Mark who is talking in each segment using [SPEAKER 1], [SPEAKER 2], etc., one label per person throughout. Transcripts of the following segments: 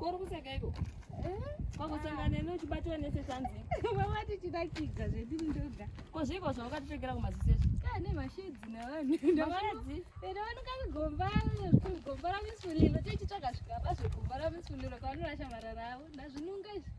[SPEAKER 1] Kori kuseka iko? Kwakusangana neni uchibatwa nesesanzi.
[SPEAKER 2] Mama tichinakidza zvedini ndoga.
[SPEAKER 1] Ko zviiko zvawakatipfekera kumaziso izvi?
[SPEAKER 2] Kane mashedzi navanhu.
[SPEAKER 1] Mashedzi?
[SPEAKER 2] Ende vanokanga gomba gomba ramisulilo tichitsvaga zvigaba zvegomba ramisulilo kwanorasha marara avo. Ndazvinunga izvi.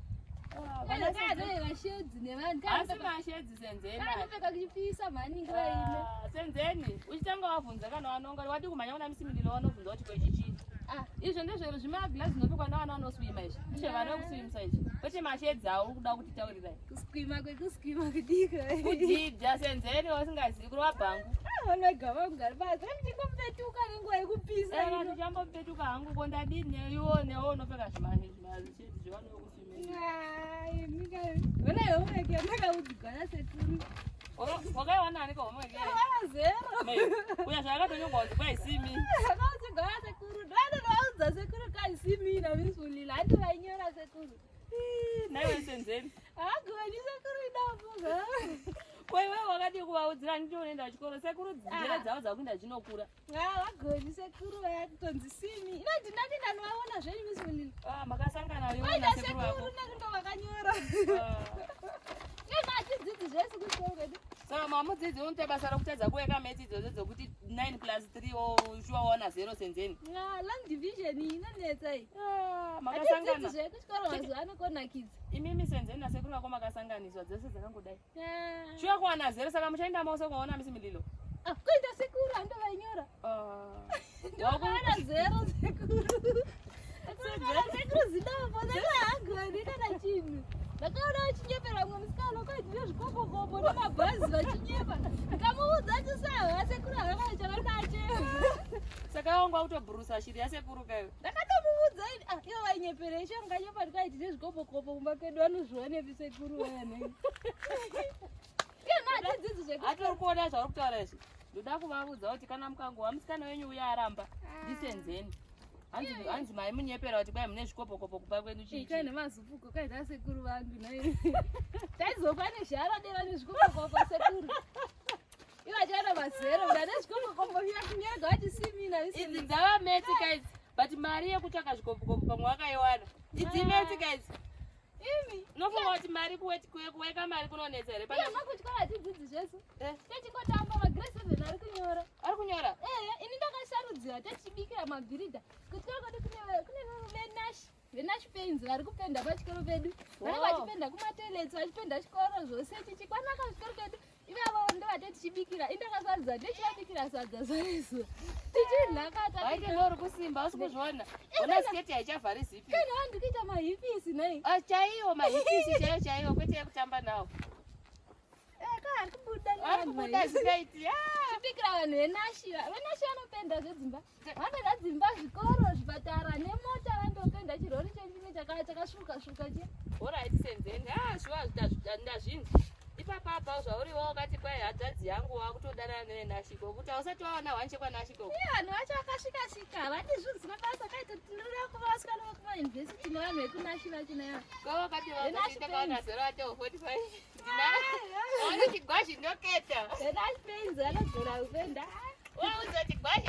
[SPEAKER 2] Vashedzi nevanhu.
[SPEAKER 1] Asi mashedzi senzeni.
[SPEAKER 2] Kanopfeka kuchipisa mhani nguva ino.
[SPEAKER 1] Ah, senzeni uchitanga wabvunza kana wanonga wadi kumhanya kuna misimililo wanobvunza kuti ko ichi chii?
[SPEAKER 2] Ah,
[SPEAKER 1] Izvo ndezvero zvimaglazi zvinopfekwa nevana vanoswima izvi. Ndezvevana vekuswimisa izvi. Kwete mashedzi awo uri kuda kutitaurira.
[SPEAKER 2] kuswima kwekuswima kudiko.
[SPEAKER 1] Kudhidha senzeni wasingazivi kurova bhangu.
[SPEAKER 2] Ah, vanhu vagava kugara pasi. Vanochingompetuka nenguva yekupisa.
[SPEAKER 1] Saka ndichambopetuka hangu ko ndadini iwo newe unopfeka zvimashedzi zvevana vekuswima.
[SPEAKER 2] Ah, imi ka- Ona homework yandakaudzwa nasekuru.
[SPEAKER 1] Wakaiwana ani kahomework yayo?
[SPEAKER 2] Yakava zero.
[SPEAKER 1] Uya zvakatonyorwa kunzi kwaisimi.
[SPEAKER 2] Yakaudzwa nasekuru. Ndanovaudza sekuru kaisimira misulila. Handi vainyora sekuru.
[SPEAKER 1] Naiwe senzeni.
[SPEAKER 2] Hagoni sekuru idapo.
[SPEAKER 1] Ko iwewe wakadii kuvaudzira nditi unoenda kuchikoro sekuru njere dzavo dzakuenda dzinokura.
[SPEAKER 2] Ah, vagoni sekuru vayakutonzi simi. Inoti ndati ndanovaona zvenyu misulila.
[SPEAKER 1] Ah, makasangana iwe
[SPEAKER 2] Waita
[SPEAKER 1] nasekuru vako.
[SPEAKER 2] sekuru nekundo vakanyora.
[SPEAKER 1] Ah.
[SPEAKER 2] Ina atidzidzi zvese kuchikoro kwedu.
[SPEAKER 1] Saka mamudzidzi unoita basa rokutadza kuweka metsi idzodzo dzokuti 9 plus 3 shuwa waona 0 senzeni.
[SPEAKER 2] Ah, long division iyi inonetsa iyi.
[SPEAKER 1] Ah,
[SPEAKER 2] Atidzidzi
[SPEAKER 1] makasangana.
[SPEAKER 2] zvekuchikoro mazuva ano konakidza.
[SPEAKER 1] Imimi senzeni nasekuru vako makasanganiswa dzese dzakangodai.
[SPEAKER 2] Ah.
[SPEAKER 1] Shuwa kuwana 0 saka muchaenda mose kuona misi mililo.
[SPEAKER 2] Ah, kuenda sekuru andovainyora.
[SPEAKER 1] Ah.
[SPEAKER 2] Ndakaona zero sekuru. Ndakaona sekuru zidombo ndakahagoni kana chinhu. Ndakaona vachinyepera mumwe musikana kwaiti nezvikopokopo nemabhazi vachinyepa. Ndikamuudza chisawa sekuru havana chavanacho.
[SPEAKER 1] Saka wangu wakutobhurusa shiri yasekuru kayo.
[SPEAKER 2] Ndakatomuudza ini ah ivo vainyeperei sho nganyepa ndikaiti nezvikopokopo kumba kwedu vanozvionepi sekuru vayana. Iye atidzidzi zvekuti
[SPEAKER 1] Atori kuona zvauri kutaura izvi. Ndoda kuvaudza kuti kana mukangowa musikana wenyu uya aramba ndisenzeni. Hanzi hanzi mai munyepera kuti kwai mune zvikopokopo kumba kwedu chii.
[SPEAKER 2] Kai nemazupuko kaita sekuru vangu nai. Taizopa nezhara dera nezvikopokopo sekuru. Ivo vachaona mazero mna nezvikopokopo kunyega vati simina
[SPEAKER 1] Idzi dzava metsi guys. But mari yekutsvaka zvikopokopo pamwe wakaiwana. Idzi metsi guys.
[SPEAKER 2] Imi.
[SPEAKER 1] Unofunga kuti mari kuweka mari kunonetsa here
[SPEAKER 2] Iye
[SPEAKER 1] pana
[SPEAKER 2] makutyora hatidzidzi zvese.
[SPEAKER 1] Eh.
[SPEAKER 2] Techingotamba magrade 7 ari kunyora.
[SPEAKER 1] ari kunyora?
[SPEAKER 2] Eh, ini ndakasarudzira techibikira mabhiridha. Kuchikoro kwedu kune kune venash venash paints vari kupenda pachikoro pedu. Vanenge
[SPEAKER 1] Wow.
[SPEAKER 2] vachipenda kumatoilets vachipenda chikoro zvose chichikwanaka chikoro kedu. Ivavo ndovate tichibikira. Ini ndakasarudza ndechivabikira sadza zuva Tichidya kata.
[SPEAKER 1] Waite nori kusimba usi kuzviona. Ona sketi haichavhari zipi.
[SPEAKER 2] Kana vanhu kuita mahipisi nei.
[SPEAKER 1] Ah, chaiwo mahipisi chaiwo chaiwo kwete yekutamba nawo.
[SPEAKER 2] Eh, ka ari kubuda
[SPEAKER 1] Ari
[SPEAKER 2] nevanhu
[SPEAKER 1] kubuda
[SPEAKER 2] mahipisi.
[SPEAKER 1] zvingaiti. Ah!
[SPEAKER 2] Chibikira vanhu venashi. Venashi vanopenda zvedzimba. Vanopenda dzimba, zvikoro, zvipatara nemota vandopenda chirori chechimwe chakasvuka svuka chiya.
[SPEAKER 1] Alright senzeni. Ah, shuwa ndazvinzwa. Ipapa apa zvauri wakati kwai hanzvadzi yangu wakutodanana nevenashiko kuti hausati wawana hwanje kwanashiko.
[SPEAKER 2] Iye vanhu vacho vakasvika svika havadi zvinhu zvine basa kaita tinoda kuva vasikana vekumayunivhesiti nevanhu vekunashi vacho naiva.
[SPEAKER 1] Kwawakati
[SPEAKER 2] Venashi
[SPEAKER 1] wakati takawana
[SPEAKER 2] pains.
[SPEAKER 1] zero ate 45. Ndina. Ona chigwashi ndoketa.
[SPEAKER 2] Venashi pains vanogona kupenda.
[SPEAKER 1] Waudza chigwashi